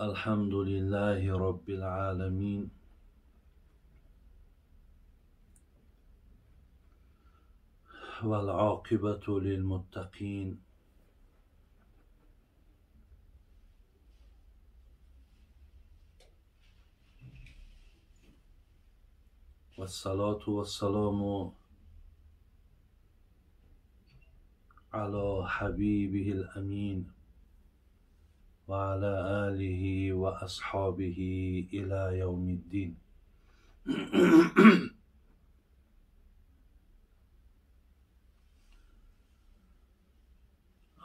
الحمد لله رب العالمين والعاقبة للمتقين والصلاة والسلام على حبيبه الأمين وعلى آله وأصحابه إلى يوم الدين.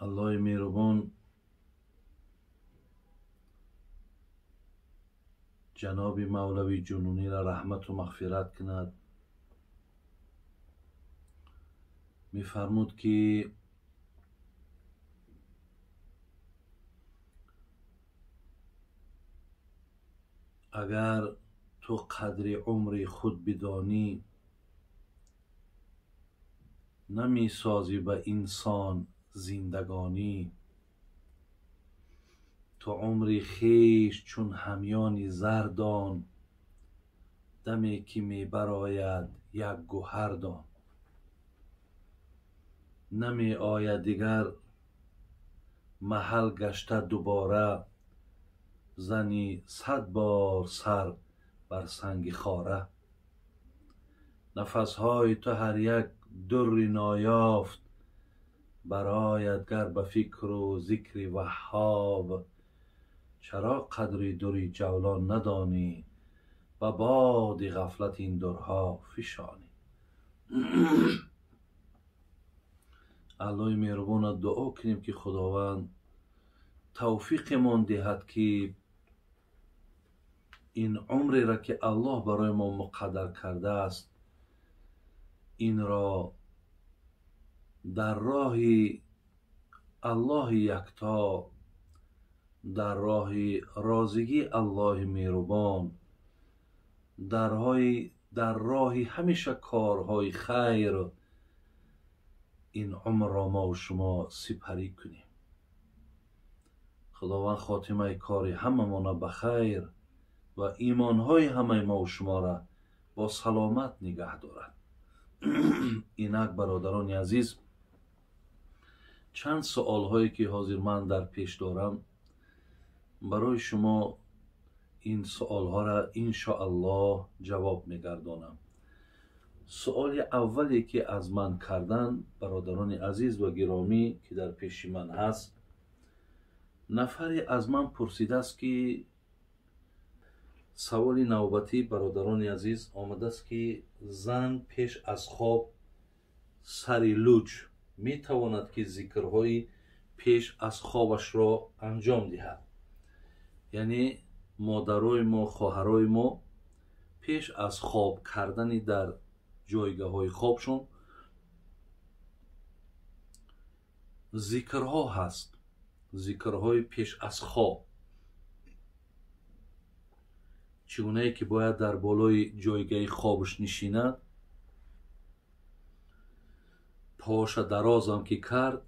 Аллоҳи меҳрубон ҷаноби Мавлави Ҷунуниро раҳмату мағфират кунад. Мефармуд, ки агар ту қадри умри худ бидонӣ, намесозӣ ба инсон зиндагонӣ. Ту умри хеш чун ҳамёни зардон, даме ки мебарояд як гӯҳардон. Намеояд дигар маҳал гашта дубора, зани 100 бор сар бар санги хора. Нафасҳои ту ҳар як дурри ноёфт, барояд гар ба фикру зикри Ваҳҳоб. Чаро қадри дури ҷавлон надонӣ, ба боди ғафлат ин дурҳо фишонӣ. Аллоҳи меҳрубонат дуо кунем, ки Худованд тавфиқемон диҳад, ки ин умреро, ки Аллоҳ барои мо муқаддар кардааст, инро дар роҳи Аллоҳи якто, дар роҳи розигии Аллоҳи меҳрубон, дар роҳи ҳамеша корҳои хайр ин умрро мо шумо сипарӣ кунем. Худованд хотимаи кори ҳамамона ба хайр ва имонҳои ҳамаи мо шуморо бо саломат нигаҳ дорад. Инак бародарони азиз, чанд суолҳое ки ҳозир ман дар пеш дорам, барои шумо ин суолҳоро иншоаллоҳ ҷавоб мегардонам. Суоли аввале ки аз ман кардан, бародарони азиз ва гиромӣ, ки дар пеши ман ҳаст, нафаре аз ман пурсидааст, ки саволи навбатӣ, бародарони азиз, омадааст, ки зан пеш аз хоб сари луҷ метавонад, ки зикрҳои пеш аз хобашро анҷом диҳад. Яъне модарои мо, хоҳарои мо пеш аз хоб кардани дар ҷойгаҳҳои хобшон зикрҳо ҳаст, зикрҳои пеш аз хоб, чӣ гунае ки бояд дар болои ҷойгаҳи хобаш нишинад, поша дарозам ки кард,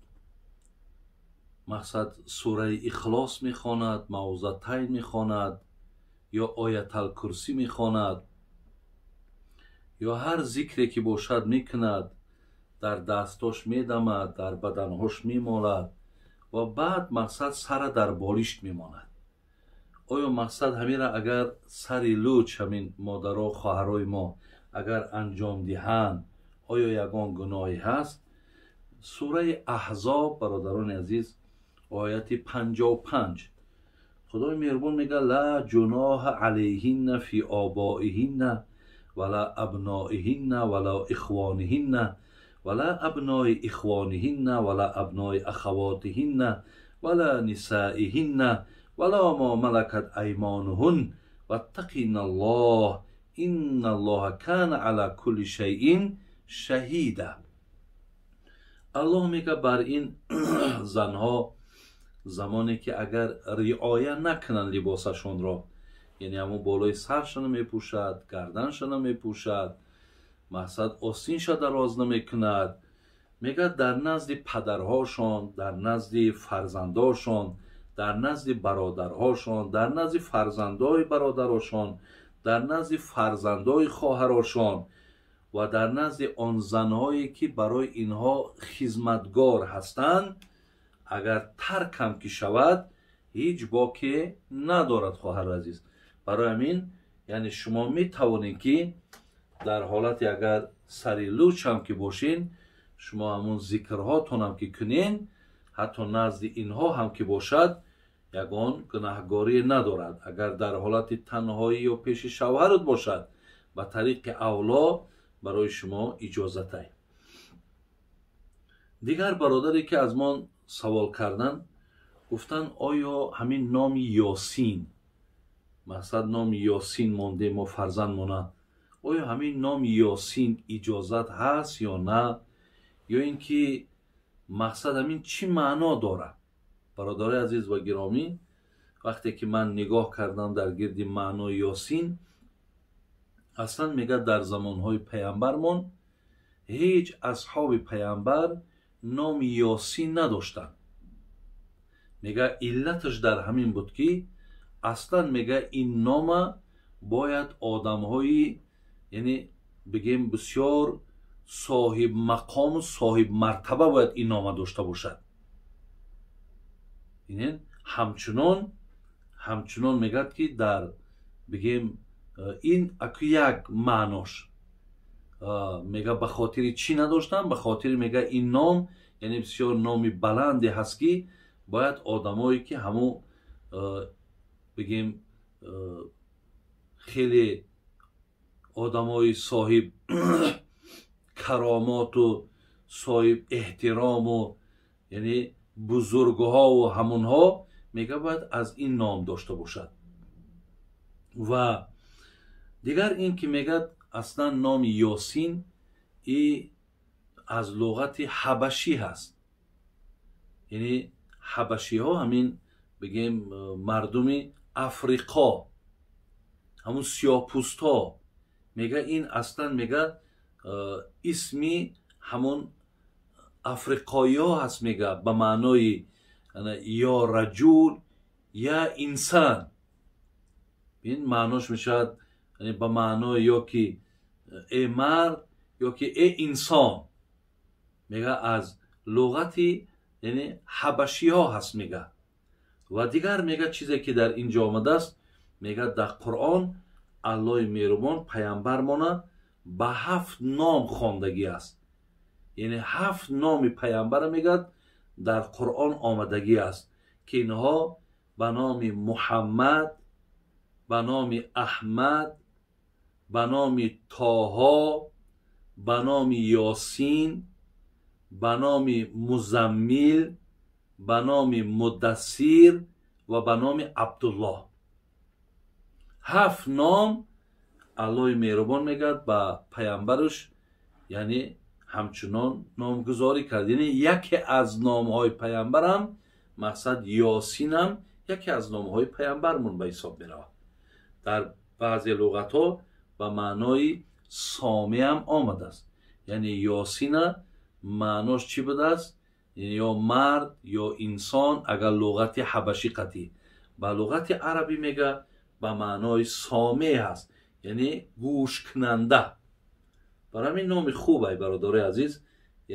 мақсад сураи Ихлос мехонад, Мавзатайн мехонад ё Ояталкурсӣ мехонад ё ҳар зикре ки бошад мекунад, дар дастош медамад, дар баданҳош мемолад ва баъд мақсад сара дар болишт мемонад. Оё мақсад ҳамира агар сари луҷ ҳамин модаро, хоҳарои мо агар анҷом диҳанд, оё ягон гуноҳе ҳаст? Сураи Аҳзоб, бародарони азиз, ояти 55, Худои меҳрубон мегӯяд: ла ҷуноҳа алайҳинна фи обоиҳинна вала абноиҳинна вала ихвониҳинна вала абнои ихвониҳинна вала абнои ахавотиҳинна вала нисаиҳинна вала мо малакат аймонуҳун ваттақина аллоҳ инна аллоҳа кана ала кулли шайин шаҳида. Аллоҳ мегӯяд бар ин занҳо замоне ки агар риоя накунанд либосашонро, яъне ҳамон болои саршона мепӯшад, гарданшона мепӯшад, мақсад остинша дароз намекунад, мегӯяд дар назди падарҳошон, дар назди фарзандошон, Дар назди бародарҳошон, дар назди фарзандои бародарошон, дар назди фарзандои хоҳарошон ва дар назди он занҳое ки барои инҳо хизматгор ҳастанд, агар тарк ҳам ки шавад, ҳеҷ боке надорад, хоҳари азиз. Барои ҳамин, яъне шумо метавонед ки дар ҳолате агар сари луч ҳам ки бошин, шумо ҳамун зикрҳотонам ки кунен, ҳатто назди инҳо ҳам ки бошад, ягон гунаҳгорӣ надорад. Агар дар ҳолати танҳоӣ ё пеши шавҳарат бошад, ба тариқи авло барои шумо иҷозатай. Дигар бародаре ки аз мо савол кардан, гуфтанд, оё ҳамин номи Ёсин, мақсад номи Ёсин монде мо фарзандмона, оё ҳамин номи Ёсин иҷозат ҳаст ё на, ё ин ки мақсад ҳамин чӣ маъно дорад? Бародари азиз ва гиромӣ, вақте ки ман нигоҳ кардам дар гирди маънои Ёсин, аслан мегӯяд, дар замонҳои паямбармон ҳеҷ асҳоби паямбар номи Ёсин надоштанд. Мега, иллаташ дар ҳамин буд ки аслан, мега, ин нома бояд одамҳои, яъне бигем, бисёр соҳиб мақому соҳиб мартаба бояд ин нома дошта бошад. Ҳамчунон мегӯяд ки дар бигем ин аку як маънош, мега, ба хотири чӣ надоштам? Ба хотири, мега, ин ном, яъне бисёр номи баланде ҳаст ки бояд одамое ки ҳамун, бигем, хеле одамои соҳиб каромоту соҳиб эҳтирому, яъне бузургҳову ҳамунҳо, мега, бояд аз ин ном дошта бошад. Ва дигар ин ки мегӯяд, аслан номи Ёсин и аз луғати ҳабашӣ ҳаст, яъне ҳабашиҳо ҳамин, бигем, мардуми Африқо, ҳамун сиёҳпӯстҳо. Мега, ин аслан, мега, исми ҳамон африқоиҳо ҳаст, мега, ба маънои ё раҷул, я инсан. Ин маънош мешавад ба маънои ё ки э мард, ё ки э инсон. Мега, аз луғати, яъне, ҳабашиҳо ҳаст, мега. Ва дигар, мега, чизе ки дар ин ҷо омадааст, мега, дар Қуръон Аллоҳи меҳрубон паямбармона ба 7 ном хондагӣ аст, яъне 7 номи паямбара, мегӯяд, дар Қуръон омадагӣ аст, ки инҳо ба номи Муҳаммад, ба номи Аҳмад, ба номи Тоҳо, ба номи Ёсин, ба номи Музаммил, ба номи Мудассир ва ба номи Абдуллоҳ. 7 ном Аллоҳи меҳрубон, мегӯяд, ба паямбараш, яъне, ҳамчунон номгузорӣ кард. Яъне яке аз номҳои паямбарам, мақсад, Ёсинам яке аз номҳои паямбармон ба ҳисоб меравад. Дар баъзе луғатҳо ба маънои сомеам омадааст, яъне Ёсина маънош чӣ будааст? Ё мард, ё инсон, агар луғати ҳабашӣ қатӣ. Ба луғати арабӣ, мега, ба маънои соме ҳаст, яъне гӯшкунанда. Барои ҳамин номи хуб ай, бародарои азиз,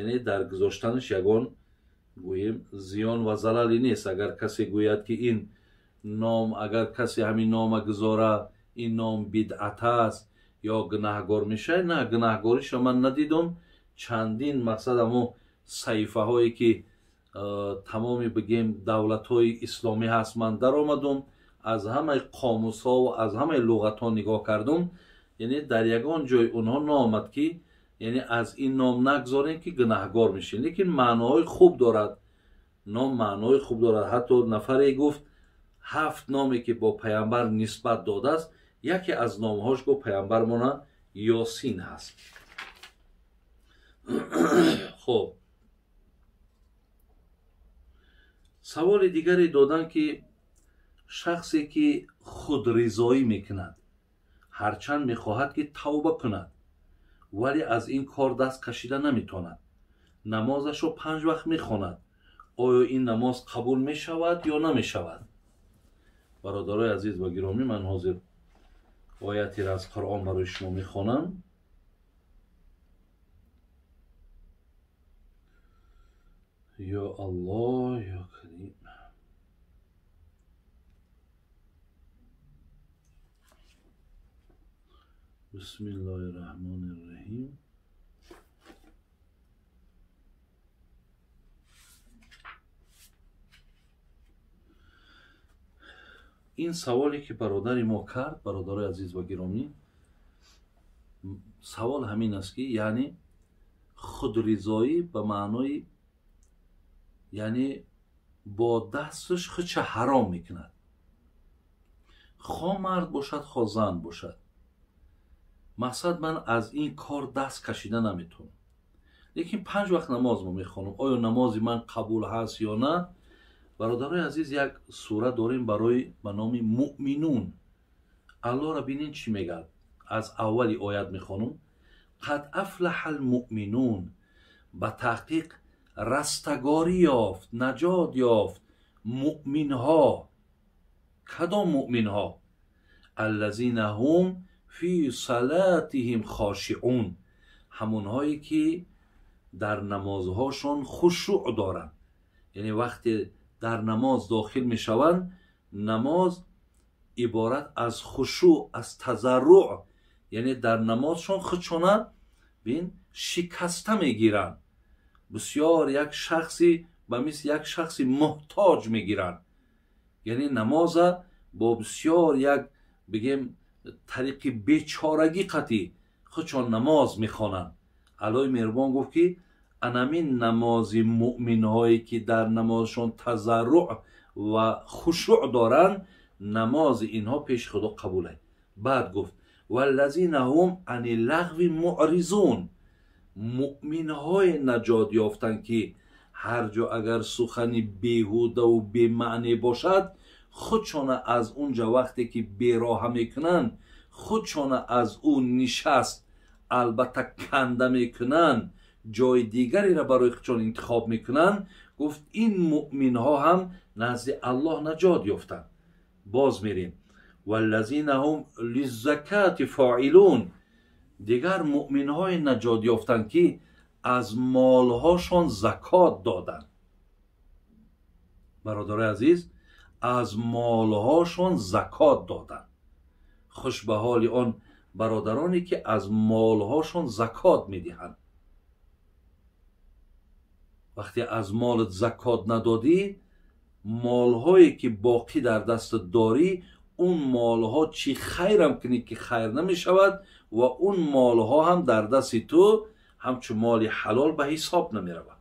яъне дар гузоштанаш ягон, гӯем, зиён ва залале нест. Агар касе гӯяд ки ин ном, агар касе ҳамин нома гузора, ин ном бидъат аст ё гунаҳгор мешавад, на, гунаҳгориша ман надидум. Чандин, мақсад, ҳамо саҳифаҳое ки тамоми, бигем, давлатҳои исломӣ ҳаст, ман даромадум, аз ҳамаи қомусҳо ва аз ҳамаи луғатҳо нигоҳ кардум, яъне дар ягон ҷой онҳо наомад ки, яъне, аз ин ном нагзорем ки гунаҳгор мешем. Лекин маъноҳои хуб дорад, ном маъноҳои хуб дорад. Ҳатто нафаре гуфт, 7 номе ки бо паямбар нисбат додааст, яке аз номҳош, гуфт, паямбармона Ёсин ҳаст. Хуб, саволи дигаре доданд ки шахсе ки худризоӣ мекунад, ҳарчанд мехоҳад ки тавба кунад, вале аз ин кор даст кашида наметавонад, намозашро 5 вақт мехонад, Оё ин намоз қабул мешавад ё намешавад? Бародарои азиз ва гиромӣ, ман ҳозир оятеро аз Қуръон барои шумо мехонам. Ё Аллоҳ, ё Карим. Бисмиллоҳи раҳмони раҳим. Ин саволе ки бародари мо кард, бародарои азиз ва гиромӣ, савол ҳамин аст ки яъне худризоӣ ба маънои яъне бо дасташ худша ҳаром мекунад, хо мард бошад, хо зан бошад. Мақсад ман аз ин кор даст кашида наметавонам, лекин 5 вақт намоз мо мехонам, оё намози ман қабул ҳаст ё на? Бародарои азиз, як сура дорем барои ба номи Муъминун. Аллоҳро бинед чӣ мегӯяд. Аз аввали оят мехонам. Қад афлаҳа алмуъминун, ба таҳқиқ растагорӣ ёфт, наҷот ёфт муъминҳо. Кадом муъминҳо? Аллазина ҳум фи салатиҳим хошиун, ҳамонҳое ки дар намозҳошон хушӯъ доранд. Яъне вақте дар намоз дохил мешаванд, намоз иборат аз хушӯъ, аз тазарруъ, яъне дар намозшон худшона бин шикаста мегиранд. Бисёр як шахси ба мисли як шахси муҳтоҷ мегиранд. Яъне намоза бо бисёр як бигем тариқи бечорагӣ қатӣ худшон намоз мехонанд. Аллоҳи меҳрубон гуфт ки анамин намози муъминҳое ки дар намозшон тазарруъ ва хушӯъ доранд, намози инҳо пеши Худо қабул аст. Баъд гуфт валлазина ҳум ани лағви муъризун, муъминҳое наҷот ёфтанд ки ҳар ҷо агар сухани беҳудаву бемаъне бошад, худшона аз он ҷо вақте ки бероҳа мекунанд, худшона аз ӯ нишаст албатта канда мекунанд, ҷои дигареро барои худшон интихоб мекунанд. Гуфт ин муъминҳо ҳам назди Аллоҳ наҷот ёфтанд. Боз мерем валлазина ҳум лиззакати фоилун, дигар муъминҳое наҷот ёфтанд ки аз молҳошон закот доданд. Бародарои азиз, аз молҳошон закот доданд. Хуш ба ҳоли он бародароне ки аз молҳошон закот медиҳанд. Вақте аз молат закот надодӣ, молҳое ки боқӣ дар дастат дорӣ, он молҳо чӣ хайрам кунӣ ки хайр намешавад ва он молҳо ҳам дар дасти ту ҳамчун моли ҳалол ба ҳисоб намеравад.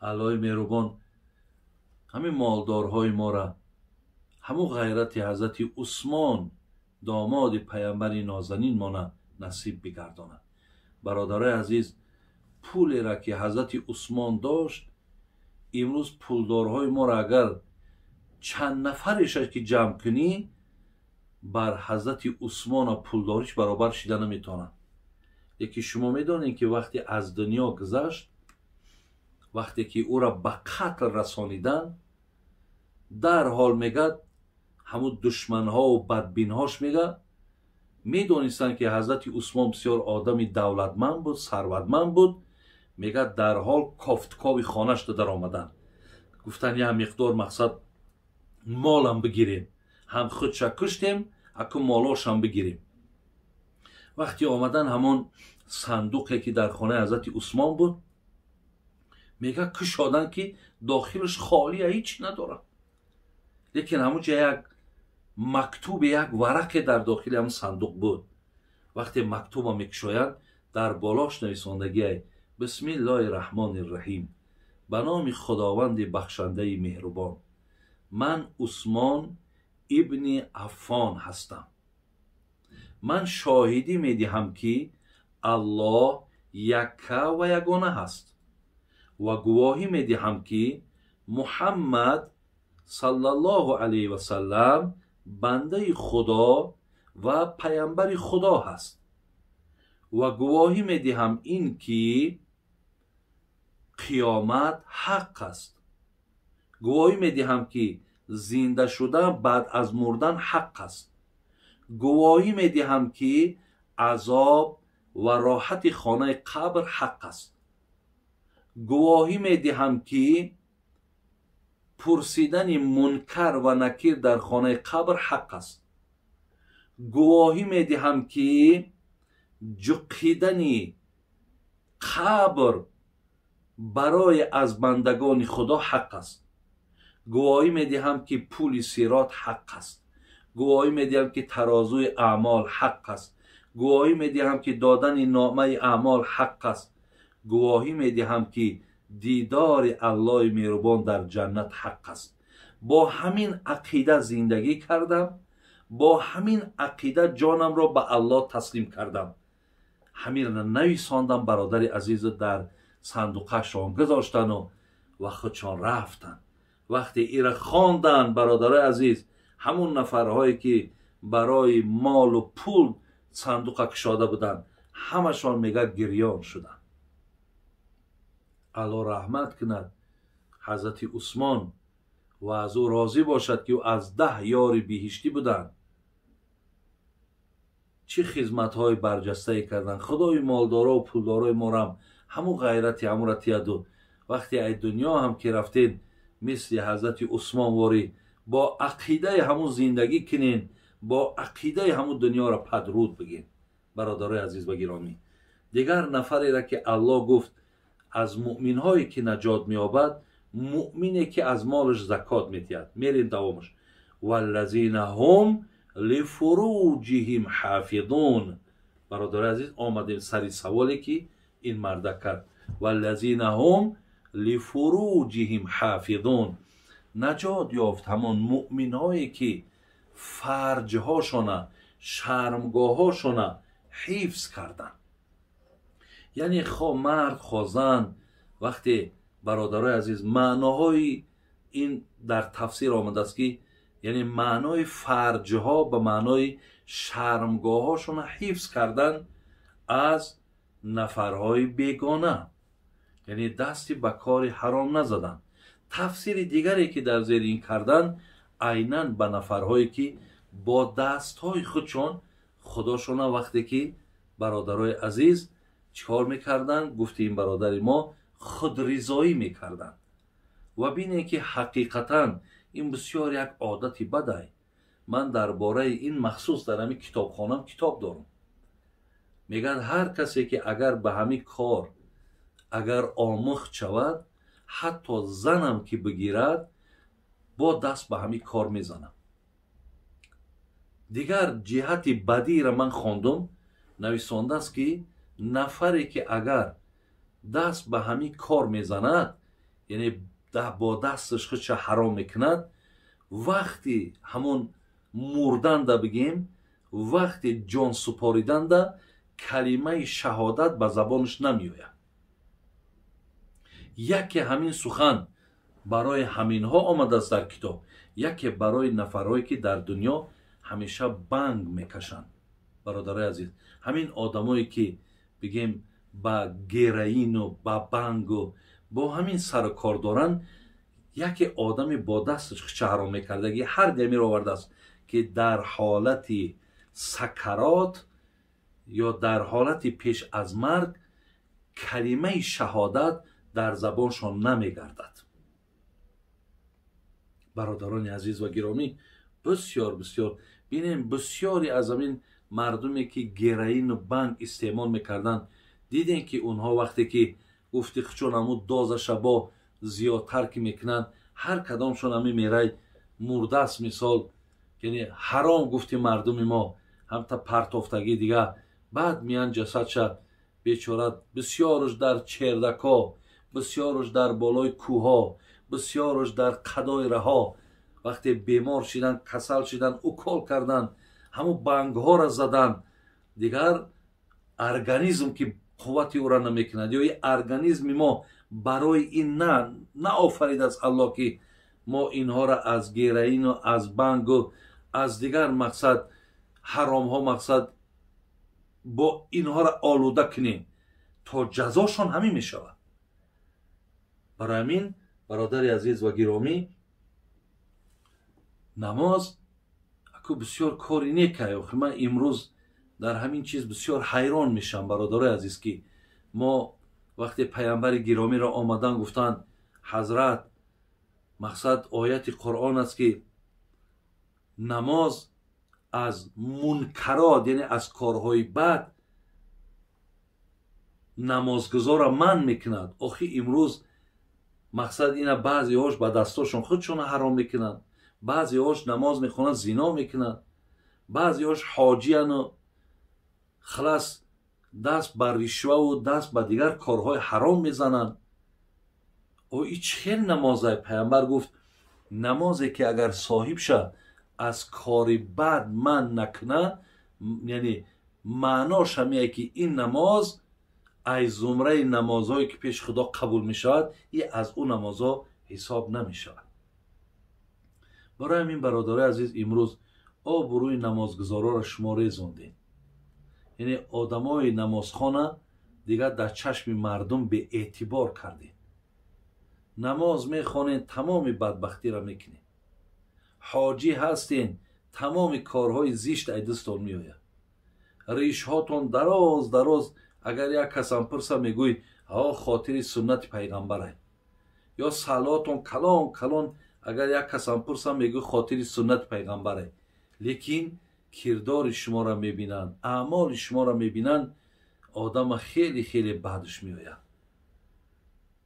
Аллоҳи меҳрубон ҳамин молдорҳои мора ҳамун ғайрати ҳазрати Усмон домоди паямбари нозанин мона насиб бигардонад. Бародарои азиз, пулеро ки ҳазрати Усмон дошт, имрӯз пулдорҳои моро агар чанд нафареша ки ҷамъ кунӣ, бар ҳазрати Усмона пулдориш баробар шида наметавонад. Лекин шумо медонед ки вақте аз дунё гузашт, вақте ки ӯро ба қатл расониданд, дарҳол мегӯяд ҳамун душманҳову бадбинҳош мегӯяд медонистанд ки ҳазрати Усмон бисёр одами давлатманд буд, сарватманд буд. Мегӯяд дарҳол кофткови хонашда даромаданд, гуфтанд як миқдор мақсад молам бигирем, ҳам худша куштем, аку молошам бигирем. Вақте омадан ҳамон сандуқе ки дар хонаи ҳазрати Усмон буд, мегӯяд кушоданд ки дохилаш холия, ҳеч надорад. Лекин ҳамунҷа як мактубе, як варақе дар дохили ҳамон сандуқ буд. Вақте мактуба мекушоянд, дар болош нависондагиай бисмиллоҳи раҳмони раҳим, ба номи Худованди бахшандаи меҳрубон, ман Усмон ибни Аффон ҳастам. Ман шоҳидӣ медиҳам ки Аллоҳ якка ва ягона ҳаст ва гувоҳӣ медиҳам ки Муҳаммад саллаллоҳу алайҳи васаллам бандаи Худо ва паямбари Худо ҳаст ва гувоҳӣ медиҳам ин ки қиёмат ҳақ аст. Гувоҳӣ медиҳам, ки зинда шудан баъд аз мурдан ҳақ аст. Гувоҳӣ медиҳам, ки азоб ва роҳати хонаи қабр ҳақ аст. Гувоҳӣ медиҳам, ки пурсидани мункар ва накир дар хонаи қабр ҳақ аст. Гувоҳӣ медиҳам, ки ҷуқидани қабр барои аз бандагони Худо ҳақ аст. Гувоҳӣ медиҳам, ки пули сирот ҳақ аст. Гувоҳӣ медиҳам, ки тарозуи аъмол ҳақ аст. Гувоҳӣ медиҳам, ки додани номаи аъмол ҳақ аст. Гувоҳӣ медиҳам, ки дидори Аллоҳи меҳрубон дар ҷаннат ҳақ аст. Бо ҳамин ақида зиндагӣ кардам, бо ҳамин ақида ҷонамро ба Аллоҳ таслим кардам. Ҳаминро нависондам, бародари азизу, дар сандуқашон гузоштану ва худшон рафтанд. Вақте ира хонданд, бародарои азиз, ҳамун нафарҳое ки барои молу пул сандуқа кушода буданд, ҳамашон мега гирён шуданд. Аллоҳ раҳмат кунад ҳазрати Усмон ва аз ӯ розӣ бошад, ки ӯ аз 10 ёри биҳиштӣ буданд. Чӣ хизматҳои барҷастае карданд. Худои молдорову пулдорои морам ҳамун ғайрати ҳамура тияду вақте ай дунё ҳам ки рафтед, мисли ҳазрати Усмон ворӣ бо ақидаи ҳамун зиндагӣ кунен, бо ақидаи ҳамун дунёро падруд бигин. Бародарои азиз ва гиромӣ, дигар нафареро ки Аллоҳ гуфт аз муъминҳое ки наҷот меёбад, муъмине ки аз молаш закот медиҳад. Мерем давомаш. Валлазина ҳум лифуруҷиҳим ҳофизун. Бародарои азиз, омадем сари саволе ки ин марда кард. Валлазина ҳум лифуруҷиҳим ҳофизун. Наҷот ёфт ҳамон муъминҳое ки фарҷҳошона, шармгоҳҳошона ҳифз карданд. Яъне хо мард, хо зан. Вақте, бародарои азиз, маъноҳои ин дар тафсир омадааст, ки яъне маънои фарҷҳо ба маънои шармгоҳҳошона ҳифз кардан аз нафарҳои бегона, яъне дасти ба кори ҳаром назадан. Тафсири дигаре ки дар зери ин кардан, айнан ба нафарҳое ки бо дастҳои худшон худошона, вақте ки, бародарои азиз, чӣ кор мекарданд, гуфти ин бародари мо, худризоӣ мекарданд. Ва бинед ки ҳақиқатан ин бисёр як одати бадай. Ман дар бораи ин махсус дар ҳамин китобхонам китоб дорам. Мегӯяд, ҳар касе ки агар ба ҳамин кор агар омӯхт шавад, ҳатто занам ки бигирад, бо даст ба ҳамин кор мезанам. Дигар ҷиҳати бадиро ман хондум, нависондааст ки нафаре ки агар даст ба ҳамин кор мезанад, яъне бо дасташ худша ҳаром мекунад, вақти ҳамон мурданда бигем, вақти ҷон супориданда калимаи шаҳодат ба забонаш намеояд. Яке ҳамин сухан барои ҳаминҳо омадааст дар китоб, яке барои нафарҳое ки дар дунё ҳамеша банг мекашанд. Бародарои азиз, ҳамин одамое ки бигем ба героину ба бангу бо ҳамин сару кор доранд, яке одаме бо дасташ худша ҳаром мекардагӣ ҳар дамир овардааст ки дар ҳолати сакарот ё дар ҳолати пеш аз марг калимаи шаҳодат дар забоншон намегардад. Бародарони азиз ва гиромӣ, бисёр бисёр бинем, бисёре аз ҳамин мардуме ки героину банг истеъмол мекарданд, дидем ки онҳо вақте ки гуфти худшон ҳамун дозаша бо зиёдтар ки мекунанд, ҳар кадомшон ҳамин мерай мурдааст. Мисол, яъне ҳаром гуфти мардуми мо ҳамта партофтагӣ дига, баъд меян ҷасадша бечора, бисёруш дар чердакҳо, бисёруш дар болои кӯҳҳо, бисёруш дар қадои раҳо, вақте бемор шидан, касал шидан, укол кардан, ҳамун бангҳоро задан, дигар организм ки қуввати ӯро намекунад, ё организми мо барои ин наофаридааст Аллоҳ, ки мо инҳоро аз героину аз бангу аз дигар мақсад ҳаромҳо мақсад бо инҳоро олуда кунем, то ҷазошон ҳамин мешавад. Барои ҳамин бародари азиз ва гиромӣ, намоз аку бисёр кори некай. Охи ман имрӯз дар ҳамин чиз бисёр ҳайрон мешавам, бародарои азиз, ки мо вақте паямбари гиромиро омадан гуфтанд, ҳазрат, мақсад ояти Қуръон аст, ки намоз аз мункарот, яъне аз корҳои бад намозгузорро манъ мекунад. Охи имрӯз мақсад ина баъзеҳош ба дастошон худшонро ҳаром мекунанд, баъзеҳош намоз мехонанд, зино мекунанд, баъзеҳош ҳоҷияну хилас даст ба ришваву даст ба дигар корҳои ҳаром мезананд. О, и чӣ хел намозай? Паямбар гуфт, намозе ки агар соҳиб ша аз кори бад манъ накуна, яъне маънош ҳамие ки ин намоз ай зумраи намозҳое ки пеши Худо қабул мешавад, и аз ӯ намозҳо ҳисоб намешавад. Барои ҳамин бародарои азиз, имрӯз обрӯи намозгузороро шумо резондед. Яъне одамои намозхона дигар дар чашми мардум беэътибор кардед. Намоз мехонед, тамоми бадбахтиро мекунед. Ҳоҷӣ ҳастен, тамоми корҳои зишт ай дастон меояд. Ришҳотон дароз дароз, агар як касам пурса, мегӯй, ҳо, хотири суннати пайғамбарай. Ё салотон калон калон, агар як касам пурса, мегӯй, хотири суннати пайғамбарай. Лекин кирдори шуморо мебинанд, аъмоли шуморо мебинанд, одама хеле хеле бадш меояд.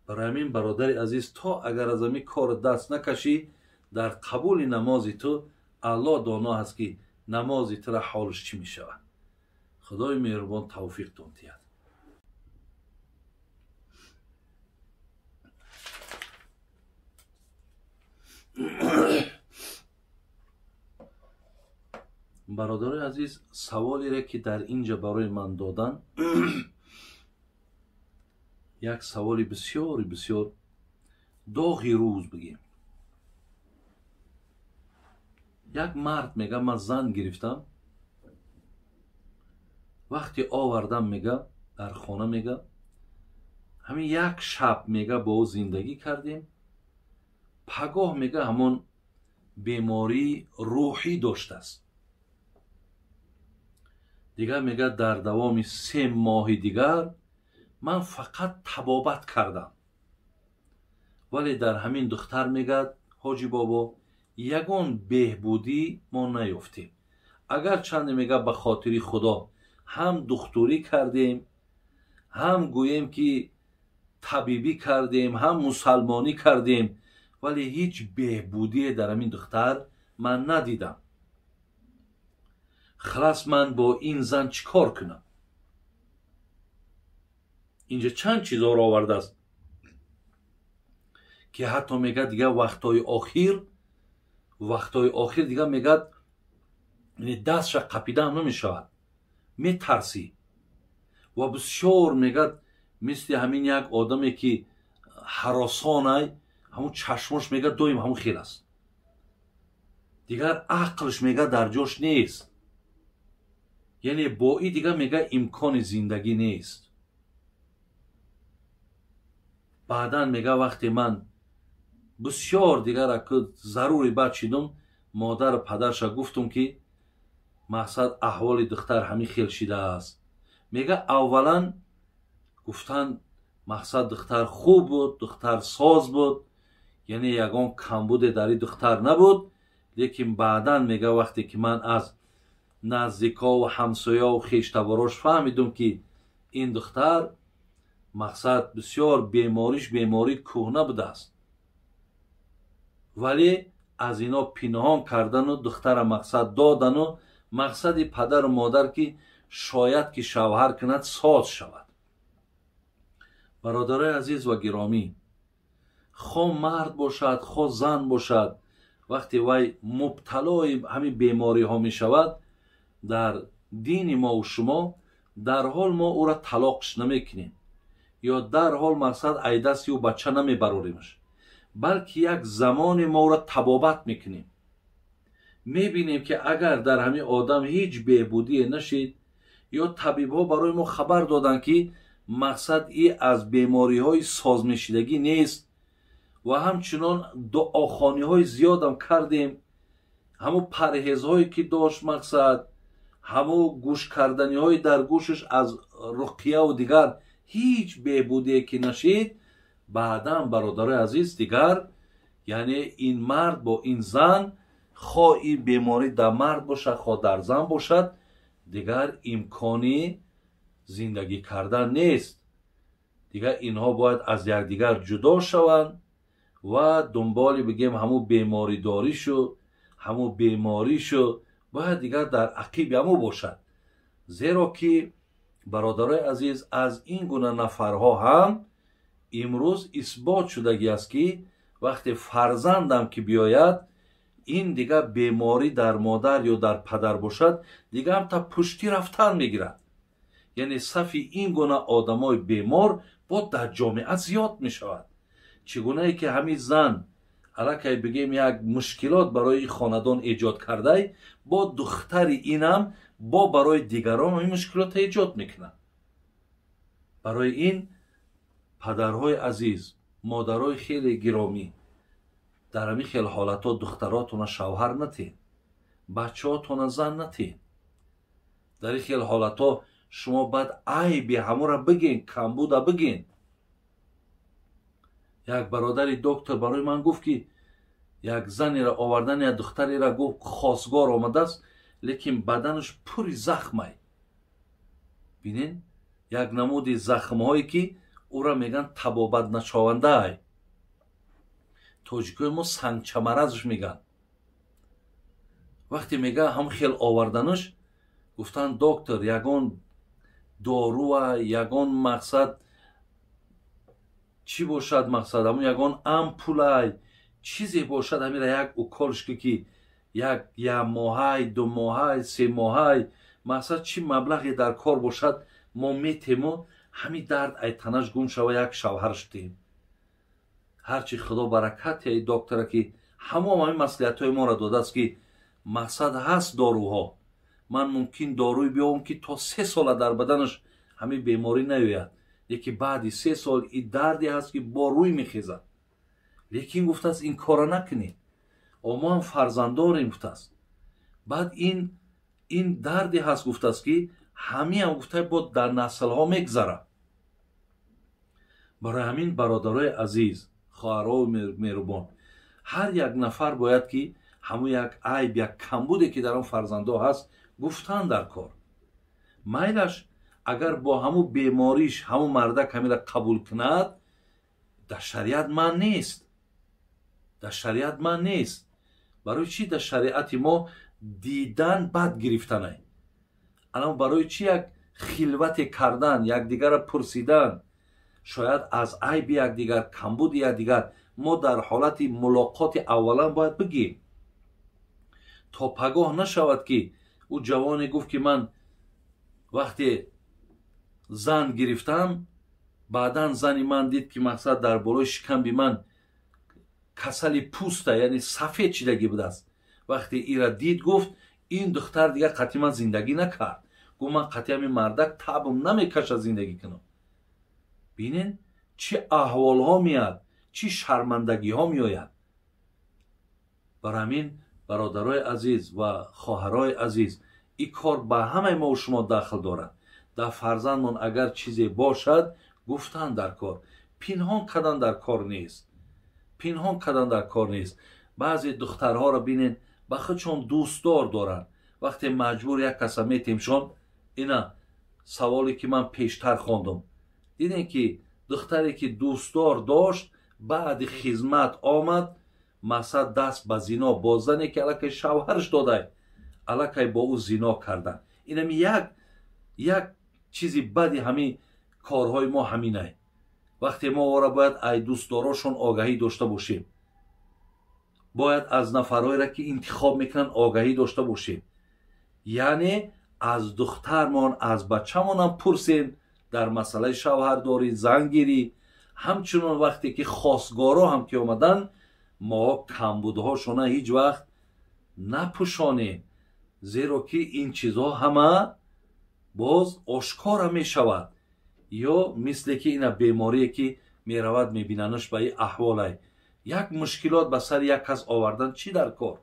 Барои ҳамин бародари азиз, то агар аз ҳамин кор даст накашӣ, дар қабули намози ту Аллоҳ доно ҳаст, ки намози тура ҳолаш чӣ мешавад. Худои меҳрубон тавфиқтон диҳад. Бародарои азиз, саволере ки дар инҷа барои ман доданд, як саволи бисёри бисёр доғи рӯз бигем. Як мард мега, ман зан гирифтам, вақте овардам, мега, дар хона, мега, ҳамин як шаб, мега, бо ӯ зиндагӣ кардем, пагоҳ, мега, ҳамон бемории рӯҳӣ доштааст. Дигар, мега, дар давоми 3 моҳи дигар ман фақат табобат кардам, вале дар ҳамин духтар, мегӯяд, ҳоҷи бобо, ягон беҳбудӣ мо наёфтем. Агарчанде, мега, ба хотири Худо ҳам духтурӣ кардем, ҳам гӯем ки табибӣ кардем, ҳам мусалмонӣ кардем, вале ҳеҷ беҳбудие дар ҳамин духтар ман надидам. Хилас ман бо ин зан чӣ кор кунам? Инҷа чанд чизҳоро овардааст, ки ҳатто мегӯяд, дигар вақтҳои охир дигар, мегӯяд, дастша қапидаам намешавад, метарсӣ. Ва бисёр, мегӯяд, мисли ҳамин як одаме ки ҳаросонай, ҳамун чашмош, мегӯяд, доим ҳамун хел аст. Дигар ақлш, мегӯяд, дар ҷош нест. Яъне бо и дигар, мегӯяд, имкони зиндагӣ нест. Баъдан, мегӯяд, вақте ман бисёр дигар зарури бад шидум, модару падарша гуфтум, ки мақсад аҳволи духтар ҳамин хел шидааст. Мегӯяд, аввалан гуфтан, мақсад духтар хуб буд, духтар соз буд, яъне ягон камбуде дар ин духтар набуд. Лекин баъдан, мегӯяд, вақте ки ман аз наздикову ҳамсояву хештаборош фаҳмидум, ки ин духтар мақсад бисёр бемориш бемории кӯҳна будааст, вале аз ино пинҳон кардану духтара мақсад додану мақсади падару модар ки шояд ки шавҳар кунад, соз шавад. Бародарои азиз ва гиромӣ, хо мард бошад, хо зан бошад, вақте вай мубталои ҳамин бемориҳо мешавад, дар дини мову шумо дарҳол мо ӯра талоқш намекунем ё дарҳол мақсад айдасти ӯ бача намебароримаш, балки як замоне мо ӯра табобат мекунем. Мебинем, ки агар дар ҳамин одам ҳеҷ беҳбудие нашид, ё табибҳо барои мо хабар доданд, ки мақсад и аз бемориҳои созмешидагӣ нест, Ва ҳамчунон дуохониҳои зиёдам кардем, ҳамун парҳезҳое ки дошт, мақсад ҳамун гӯшкарданиҳои дар гӯшаш аз руқияву дигар ҳеҷ беҳбудие ки нашид. Баъдан, бародарои азиз, дигар яъне ин мард бо ин зан, хо ин беморӣ дар мард бошад, хо дар зан бошад, дигар имкони зиндагӣ кардан нест. Дигар инҳо бояд аз якдигар ҷудо шаванд ва дунболи бигем ҳамун беморидоришу ҳамун беморишу бояд дигар дар ақиби ҳамун бошад. Зеро ки, бародарои азиз, аз ин гуна нафарҳо ҳам имрӯз исбот шудагӣ аст, ки вақте фарзандам ки биёяд, ин дигар беморӣ дар модар ё дар падар бошад, дигар ҳам та пуштӣ рафтан мегирад. Яъне сафи ин гуна одамои бемор бо дар ҷомеа зиёд мешавад. Чӣ гунае ки ҳамин зан аллакай бигем як мушкилот барои хонадон эҷод кардай, бо духтари инам бо барои дигарон ҳамин мушкилотро эҷод мекунад. Барои ин, падарҳои азиз, модарои хеле гиромӣ, дар ҳамин хел ҳолатҳо духтаротона шавҳар натиҳед, бачаҳотона зан натиҳед. Дар ин хел ҳолатҳо шумо бояд айби ҳамонро биген, камбуда биген. Як бародари доктор барои ман гуфт, ки як занеро овардан, як духтареро, гуфт, хосгор омадааст, лекин баданаш пури захмай. Бинен, як намуди захмҳое ки ӯра мегӯянд табобат нашавандаай, тоҷикои мо сангчамаразш мегӯянд. Вақте мега ҳам хел оварданаш, гуфтанд: «Доктор, ягон доруа, ягон мақсад чӣ бошад, мақсад ҳамун ягон ампулай, чизе бошад, ҳамира як уколш ки як моҳай, 2 моҳай, 3 моҳай, мақсад чӣ маблағе дар кор бошад, мо метему ҳамин дард ай танаш гум шава, як шавҳарш диҳем». Ҳарчи худо баракат ай доктора, ки ҳамом ҳамин маслиҳатҳои моро додааст, ки мақсад ҳаст доруҳо, ман мумкин доруи биёвам, ки то 3 сола дар баданаш ҳамин беморӣ наёяд, лекин баъди 3 сол и дарде ҳаст, ки бо рӯй мехезад. Лекин гуфтааст, ин кора накунед, мо ҳам фарзанддорем, гуфтааст. Баъд ин дарде ҳаст, гуфтааст, ки ҳамиам гуфта бо дар наслҳо мегзарад. Барои ҳамин, бародарои азиз, хоҳароу меҳрубон, ҳар як нафар бояд ки ҳамун як айб, як камбуде ки дар он фарзандҳо ҳаст, гуфтан дар кор. Майлаш, агар бо ҳамун бемориш ҳамун мардак ҳамира қабул кунад, дар шариат манъ нест, дар шариат манъ нест. Барои чӣ дар шариати мо дидан бад гирифтанай? Ана барои чӣ як хилвате кардан, якдигарро пурсидан, шояд аз айби якдигар, камбуди якдигар мо дар ҳолати мулоқоти аввалан бояд бигем, то пагоҳ нашавад, ки ӯ ҷавоне гуфт, ки ман вақте зан гирифтам, баъдан зани ман дид, ки мақсад дар болои шикамби ман касали пӯста, яъне сафед шидагӣ будааст. Вақте ира дид, гуфт, ин духтар дигар қатъи ман зиндагӣ накард. Гуфт, ман қатъи ҳамин мардак табм намекашад зиндагӣ кунам. Бинен, чӣ аҳволҳо меяд, чӣ шармандагиҳо меояд. Бар ҳамин, бародарои азиз ва хоҳарои азиз, ин кор ба ҳамаи мо шумо дахл дорад. Дар фарзандмон агар чизе бошад, гуфтан дар кор, пинҳон кардан дар кор нест, пинҳон кардан дар кор нест. Баъзе духтарҳоро бинен, ба худшон дӯстдор доранд, вақте маҷбур як каса метемшон. Ина саволе ки ман пештар хондум, дидем, ки духтаре ки дӯстдор дошт, баъди хизмат омад, мақсад даст ба зино бо зане ки аллакай шавҳараш додай, аллакай бо ӯ зино кардан. Инами як чизи бади ҳамин корҳои мо ҳаминай. Вақте мо ора бояд ай дӯстдорошон огаҳӣ дошта бошем, бояд аз нафарҳоеро ки интихоб мекунанд огаҳӣ дошта бошем, яъне аз духтармон, аз бачамонам пурсем дар масъалаи шавҳардорӣ, зангирӣ. Ҳамчунон вақте ки хосгоро ҳам ки омаданд, мо камбудҳошона ҳеҷ вақт напӯшонем, зеро ки ин чизҳо ҳама боз ошкора мешавад. Ё мисле ки ина беморие ки меравад, мебинанаш ба ин аҳволай. Як мушкилот ба сари як кас овардан чӣ дар кор?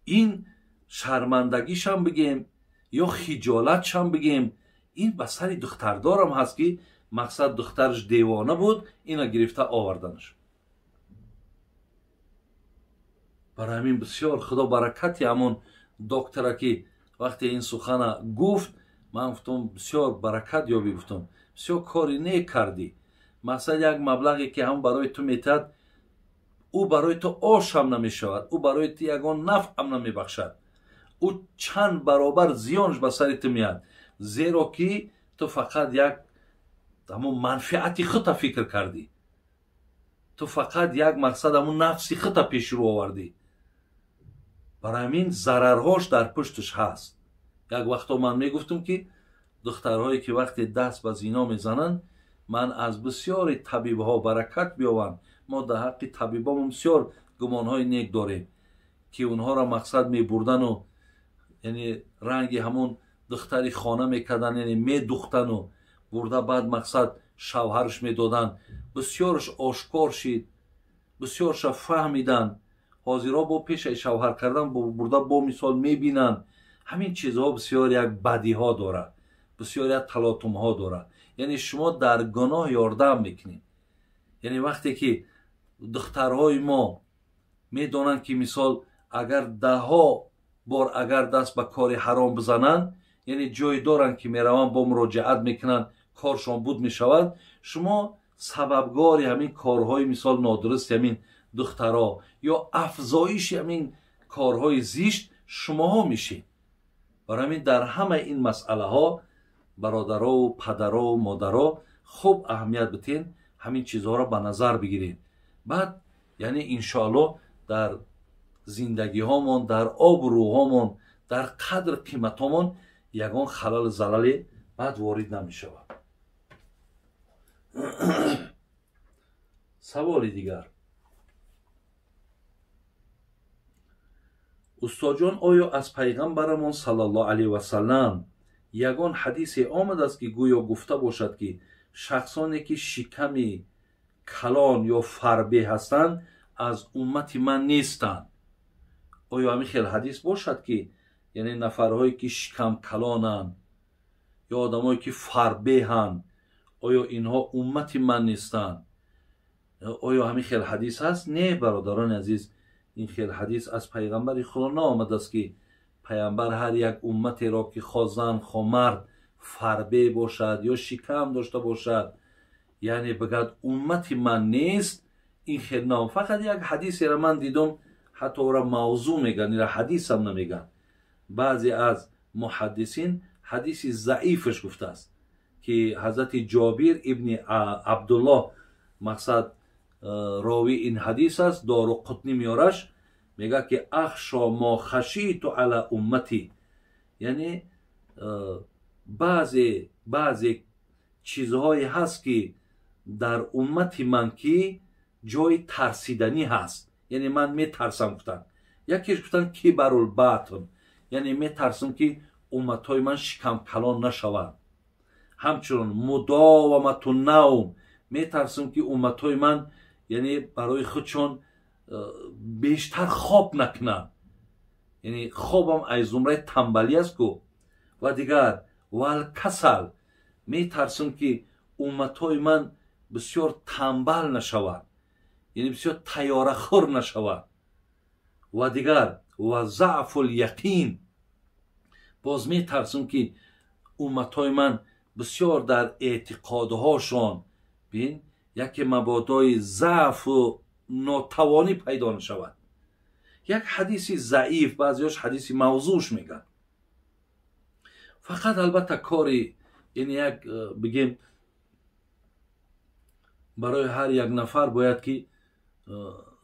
Ин шармандагишам бигем ё хиҷолатшам бигем, ин ба сари духтардорам ҳаст ки мақсад духтараш девона буд, ина гирифта оварданаш. Барои ҳамин бисёр худо баракати ҳамон доктора ки вақте ин сухана гуфт, ман гуфтам бисёр баракат ёбӣ, гуфтам бисёр кори нек кардӣ. Мақсад як маблағе ки ҳам барои ту метиҳад, ӯ барои ту ошам намешавад, ӯ барои ту ягон нафъам намебахшад, ӯ чанд баробар зиёнш ба сари ту меяд, зеро ки ту фақат як ҳамон манфиати худта фикр кардӣ, ту фақат як мақсад ҳамон нафси худта пешрӯ овардӣ. Барои ҳамин зарарҳош дар пушташ ҳаст. Як вақто ман мегуфтам ки духтарҳое ки вақте даст ба зино мезананд, ман аз бисёри табибҳо баракат биёванд. Мо дар ҳаққи табибомон бисёр гумонҳои нек дорем ки онҳоро мақсад мебурдану яъне ранги ҳамон духтари хона мекарданд, яъне медухтану бурда баъд мақсад шавҳарш медоданд. Бисёрш ошкор шид, бисёрша фаҳмиданд. Ҳозирҳо бо пешаи шавҳар кардан бурда бо мисол мебинанд. Ҳамин чизҳо бисёр як бадиҳо дорад, бисёр як талотумҳо дорад. Яъне шумо дар гуноҳ ёрдам мекунед. Яъне вақте ки духтарҳои мо медонанд ки мисол агар даҳҳо бор агар даст ба кори ҳаром бизананд, яъне ҷой доранд ки мераванд бо муроҷиат мекунанд, коршон буд мешавад. Шумо сабабгори ҳамин корҳои мисол нодурусти ҳамин духтаро ё афзоиши ҳамин корҳои зишт шумоҳо мешед. Барои ҳамин дар ҳамаи ин масъалаҳо бародарову падарову модаро хуб аҳамият битен, ҳамин чизҳоро ба назар бигиред. Баъд яъне иншоаллоҳ дар зиндагиҳомон, дар обрӯҳомон, дар қадр қиматҳомон ягон халалу залале баъд ворид намешавад. Саволи дигар. Устодҷон, оё аз пайғамбарамон саллаллоҳу алайҳи васаллам ягон ҳадисе омадааст ки гӯё гуфта бошад ки шахсоне ки шиками калон ё фарбе ҳастанд аз уммати ман нестанд? Оё ҳамин хел ҳадис бошад ки яъне нафарҳое ки шикам калонанд ё одамое ки фарбеҳанд, оё инҳо уммати ман нестанд? Оё ҳамин хел ҳадис ҳаст? Не, бародарони азиз, ин хел ҳадис аз пайғамбари худо наомадааст ки пайғамбар ҳар як умматеро ки хо зан хо мард фарбе бошад ё шикам дошта бошад, яъне бигӯяд уммати ман нест, ин хел наом. Фақат як ҳадисеро ман дидум, ҳатто ӯро мавзӯъ мегӯянд, ира ҳадисам намегӯянд. Баъзе аз муҳаддисин ҳадиси заифаш гуфтааст ки ҳазрати Ҷобир ибни Абдуллоҳ мақсад ровии ин ҳадис аст, Дору Қутнӣ меораш, мегӯяд ки ахшо мо хашиту ала уммати, яъне баъзе чизҳое ҳаст ки дар уммати ман ки ҷои тарсиданӣ ҳаст, яъне ман метарсам гуфтанд. Якеш гуфтанд кибарул батн, яъне метарсам ки умматҳои ман шикамкалон нашаванд. Ҳамчунон мудовамату навм, метарсам ки умматҳои ман яъне барои худшон бештар хоб накунанд, яъне хобам аз зумраи тамбалӣ аст ку. Ва дигар валкасал, метарсам ки умматҳои ман бисёр тамбал нашаванд, яъне бисёр тайёрахӯр нашаванд. Ва дигар ва заъфул яқин, боз метарсам ки умматҳои ман бисёр дар эътиқодҳошон бин яке мабодои заъфу нотавонӣ пайдо нашавад. Як ҳадиси заиф, баъзеҳош ҳадиси мавзӯш мегӯянд. Фақат албатта кори яъне як бигем барои ҳар як нафар бояд ки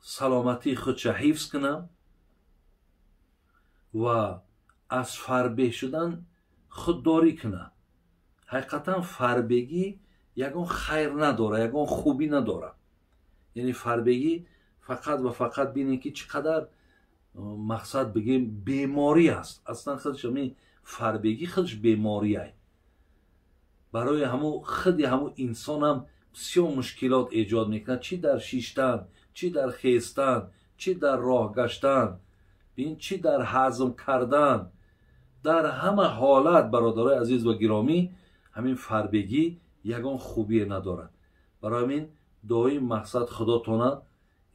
саломатии худша ҳифз кунад ва аз фарбеҳ шудан худдорӣ кунад. Ҳақиқатан фарбегӣ ягон хайр надорад, ягон хубӣ надорад. Яъне фарбегӣ фақат ва фақат бинед ки чӣ қадар мақсад бигем беморӣ аст. Аслан худш ҳамин фарбегӣ худш беморӣ аст. Барои ҳамун худи ҳамун инсонам Бисёр мушкилот эҷод мекунад, чӣ дар шиштан, чӣ дар хестан, чӣ дар роҳ гаштан, бин, чӣ дар ҳазм кардан. Дар ҳама ҳолат, бародарои азиз ва гиромӣ, ҳамин фарбегӣ ягон хубие надорад. Барои ҳамин доим мақсад худотона,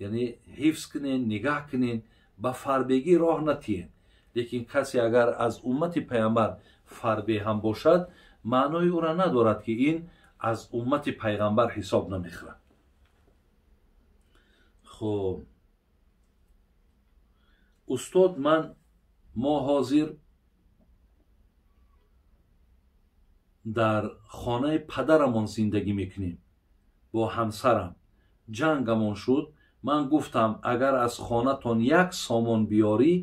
яъне ҳифз кунен, нигаҳ кунен, ба фарбегӣ роҳ натиҳен. Лекин касе агар аз уммати пайғамбар фарбе ҳам бошад, маънои ӯра надорад, ки ин аз уммати пайғамбар ҳисоб намехӯрад. Хуб, устод, ман мо ҳозир дар хонаи падарамон зиндагӣ мекунем бо ҳамсарам. Ҷангамон шуд, ман гуфтам, агар аз хонатон 1 сомон биёрӣ,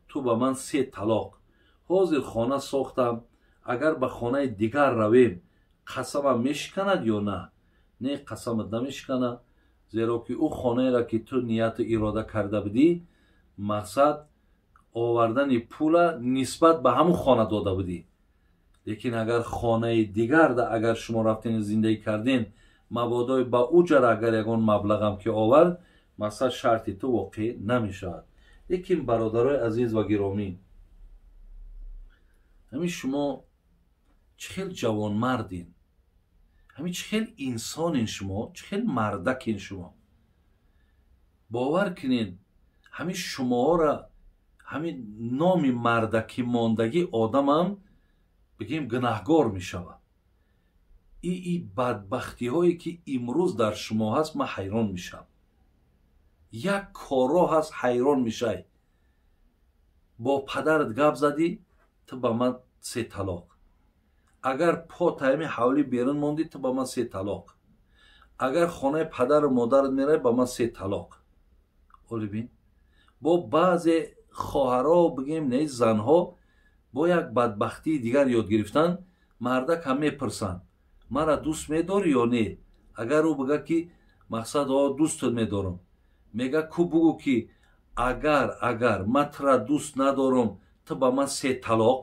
ту ба ман 3 талоқ. Ҳозир хона сохтам, агар ба хонаи дигар равем, қасамам мешиканад ё на? Не, қасамат намешиканад, зеро ки ӯ хонаеро, ки ту нияту ирода карда будӣ, мақсад овардани пула нисбат ба ҳамун хона дода будӣ. Лекин агар хонаи дигарда агар шумо рафтен зиндагӣ карден, мабодои ба ӯ ҷара агар ягон маблағам ки овард, мақсад шарти ту воқеъ намешавад. Лекин бародарои азиз ва гиромӣ, ҳамин шумо чӣ хел ҷавонмардин, ҳамин чӣ хел инсонин шумо, чӣ хел мардакин шумо. Бовар кунед, ҳамин шумоҳоро, ҳамин номи мардакӣ мондагӣ одамам бигем гунаҳгор мешавад. И бадбахтиҳое ки имрӯз дар шумо ҳаст, ман ҳайрон мешавам. Як корро ҳаст, ҳайрон мешай. Бо падарат гап задӣ, ту ба ман 3 талоқ. Агар по тайми ҳавлӣ берун мондӣ, ту ба ман 3 талоқ. Агар хонаи падару модарат меравӣ, ба ман 3 талоқ. Оли бин, бо баъзе хоҳаро, бигем не, занҳо бо як бадбахтии дигар ёд гирифтан, мардак ҳам мепурсанд, мара дӯст медорӣ ё не? Агар ӯ бигӯяд, ки мақсад о дӯстат медорам, мега ку бугӯ, ки агар ман тура дӯст надорам, ту ба ман 3 талоқ.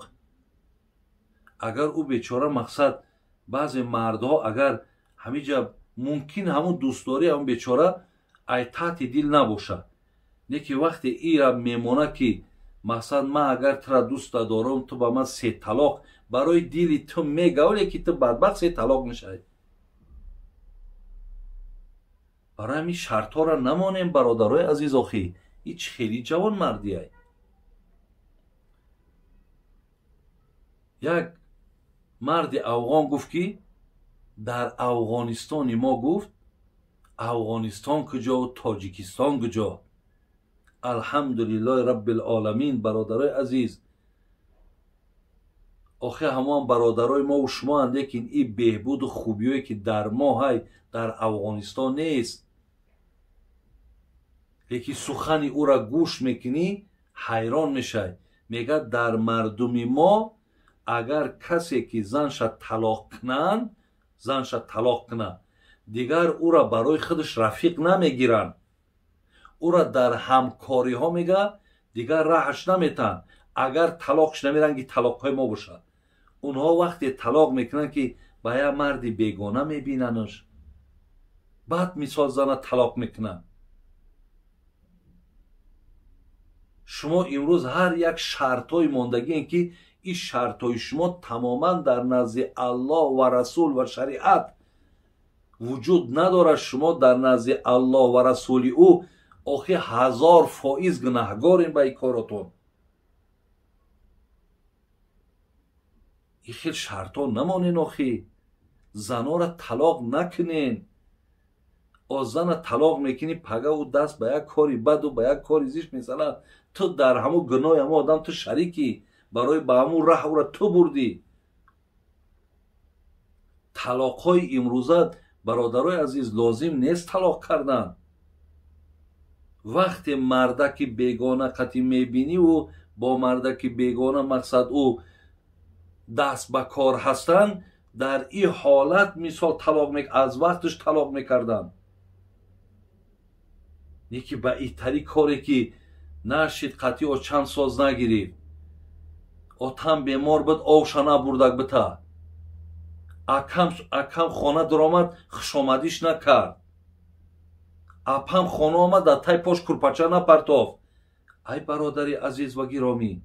Агар ӯ бечора мақсад, баъзе мардҳо агар ҳамиҷа мумкин ҳамун дӯстдорӣ ҳамун бечора ай таҳти дил набошад, не ки вақте ира мемонад, ки мақсад ман агар тура дӯст надорам, ту ба ман 3 талоқ, барои дили ту мегавле, ки ту бадбахт 3 талоқ мешавӣ. Барои ҳамин шартҳоро намонем, бародарои азиз. Охӣ, ин чӣ хеле ҷавонмардиай. Як марди афғон гуфт, ки дар Афғонистони мо, гуфт, Афғонистон куҷо, Тоҷикистон куҷо? Алҳамдулиллоҳи раббил оламин. Бародарои азиз, охи ҳамон бародарои мо ва шумоанд, лекин ин беҳбуду хубиҳое ки дар мо ҳай, дар Афғонистон нест. Лекин сухани ӯра гӯш мекунӣ, ҳайрон мешавӣ. Мегӯяд, дар мардуми мо агар касе ки занша талоқ кунанд, занша талоқ кунад, дигар ӯра барои худаш рафиқ намегиранд, ӯра дар ҳамкориҳо мега дигар раҳаш наметаҳанд. Агар талоқш намеранги талоқҳои мо бошад, онҳо вақте талоқ мекунанд, ки ба як марди бегона мебинанаш, баъд мисол зана талоқ мекунанд. Шумо имрӯз ҳар як шартҳои мондагиен, ки ин шартҳои шумо тамоман дар назди Аллоҳ ва расул ва шариат вуҷуд надорад. Шумо дар назди Аллоҳ ва расули ӯ охи 1000% гунаҳгорем ба ин коротон. Ин хел шартҳо намонен, охи занора талоқ накунен. О зана талоқ мекунӣ, пага ӯ даст ба як кори баду ба як кори зишт мезанад, ту дар ҳамун гуноҳи ҳамун одам ту шарикӣ, барои ба ҳамун раҳ ӯра ту бурдӣ. Талоқҳои имрӯза, бародарои азиз, лозим нест талоқ кардан. Вақте мардаки бегона қатӣ мебинӣ, ӯ бо мардаки бегона мақсад ӯ даст ба кор ҳастанд, дар ин ҳолат мисол талоқ аз вақташ талоқ мекарданд. Не ки ба итари коре ки нашид қатъи о чанд соз нагирифт, отам бемор буд, овша набурдак бита, Акам хона даромад, хушомадиш накард. Апам хона омад, дар тай пош курпача напартофт. Ай бародари азиз ва гиромӣ,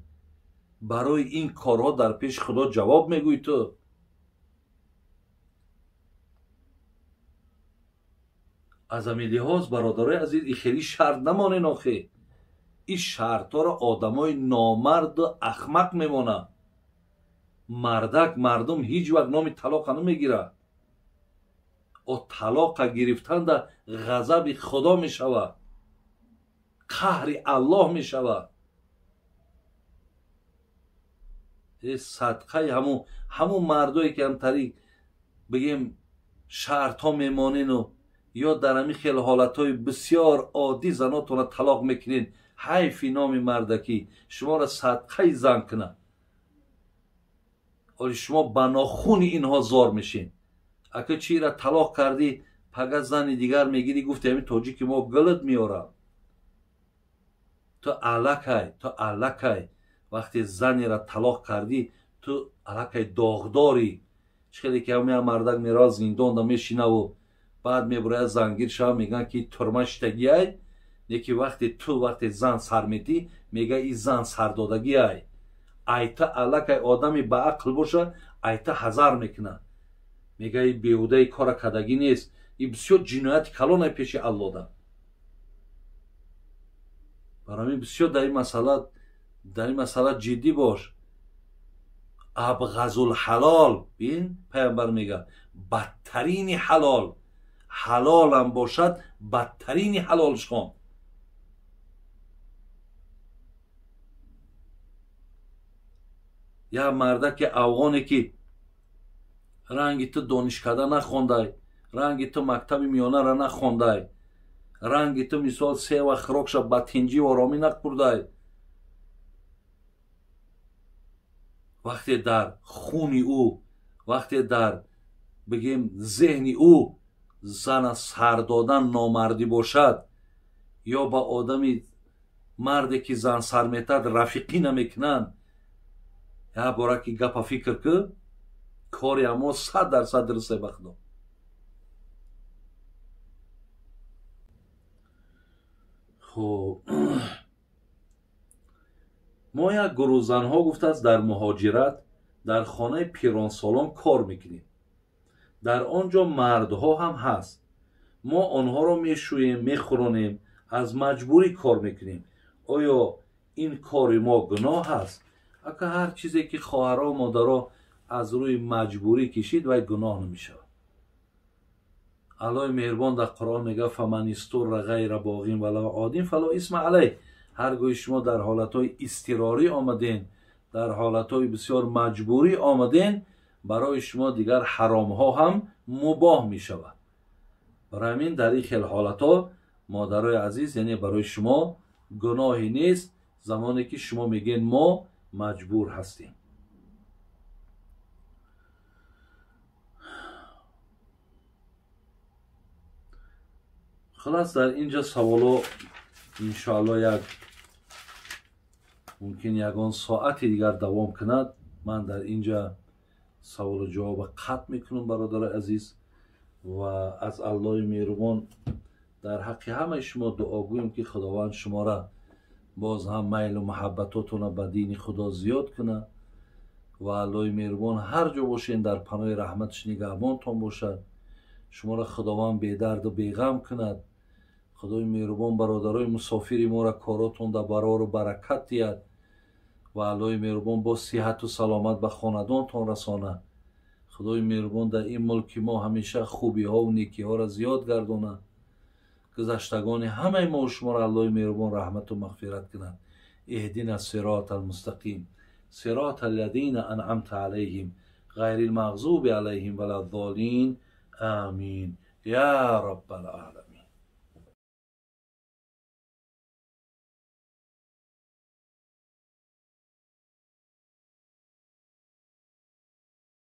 барои ин корҳо дар пеши Худо ҷавоб мегӯӣ ту. Аз ҳамин лиҳоз бародарои азиз, и хеле шарт намонен охе. Ин шартҳоро одамои номарду ахмақ мемонанд. Мардак мардум ҳеҷ вақт номи талоқа намегирад. О талоқа гирифтанда ғазаби Худо мешавад, қаҳри Аллоҳ мешавад. Садқаи ҳамун мардое ки ҳамтариқ бигем шартҳо мемонену ё дар ҳамин хел ҳолатҳои бисёр оддӣ занотонро талоқ мекунед, ҳайфи номи мардакӣ шуморо садқаи зан кунад. Оли шумо ба нохуни инҳо зор мешед. Ака чира талоқ кардӣ, пага зани дигар мегирӣ, гуфти ҳамин тоҷики мо гилит меорад. Ту аллакай вақте занеро талоқ кардӣ, ту аллакай доғдорӣ. Чӣ хеле ки ҳамин мардак меравад зиндонда мешинаву баъд мебурояд зангир шава, мегӯянд ки турма шитагиай. Леки вақте ту вақте зан сар метӣ, мега и зан сардодагиай. Айта аллакай одами ба ақл боша, айта ҳазар мекунад. Мега и беҳудаи кора кардагӣ нест. И бисёр ҷинояти калонай пеши Аллода. Барои ҳамин бисёр дар ин масъала ҷиддӣ бош. Абғазулҳалол, бин пайғамбар мега, бадтарини ҳалол, ҳалолам бошад, бадтарини ҳалолш хон. Як мардаки афғоне ки ранги ту донишкада нахондай, ранги ту мактаби миёнара нахондай, ранги ту мисол се вақт хӯрокша ба тинҷӣ оромӣ нахӯрдай, вақте дар хуни ӯ, вақте дар бигем зеҳни ӯ зана сар додан номардӣ бошад, ё ба одами марде ки зан сар метад рафиқӣ намекунанд, як бора ки гапа фикр ку, кори амо 100% дуруст ба Худо. Хуб, мо як гурӯҳ занҳо гуфтааст дар муҳоҷират дар хонаи пиронсолон кор мекунем. Дар он ҷо мардҳо ҳам ҳаст. Мо онҳоро мешӯем, мехӯронем, аз маҷбурӣ кор мекунем. Оё ин кори мо гуноҳ аст? Ака ҳар чизе ки хоҳаро модаро аз рӯи маҷбурӣ кишид, вай гуноҳ намешавад. Аллоҳи меҳрубон дар Қуръон мегӯяд: фаман истурра ғайра боғин вала один фало исма алайҳ. Ҳар гоҳи шумо дар ҳолатҳои изтирорӣ омаден, дар ҳолатҳои бисёр маҷбурӣ омаден, барои шумо дигар ҳаромҳо ҳам мубоҳ мешавад. Барои ҳамин дар ин хел ҳолатҳо модарои азиз, яъне барои шумо гуноҳе нест, замоне ки шумо мегӯед мо маҷбур ҳастем. Хулас дар инҷа саволо иншоалло як мумкин ягон соати дигар давом кунад. Ман дар инҷа саволу ҷавоба қатъ мекунам, бародарои азиз, ва аз Аллоҳи меҳрубон дар ҳаққи ҳамаи шумо дуо гӯем ки Худованд шуморо боз ҳам майлу муҳаббатотонро ба дини Худо зиёд кунад ва Аллоҳи меҳрубон ҳар ҷо бошен дар паноҳи раҳматаш нигаҳбонтон бошад. Шуморо Худованд бедарду беғам кунад. Худои меҳрубон бародарои мусофири моро коротон дар барору баракат диҳад ва Аллоҳи меҳрубон боз сиҳату саломат ба хонадонтон расонад. Худои меҳрубон дар ин мулки мо ҳамеша хубиҳову некиҳоро зиёд гардонад. Гузаштагони ҳамаи мо шуморо Аллоҳи меҳрубон раҳмату мағфират кунад. Иҳдина сирота алмустақим сирота аллазина анъамта алайҳим ғайри алмағзуби алайҳим валаззолин. Амин я раббал аламин.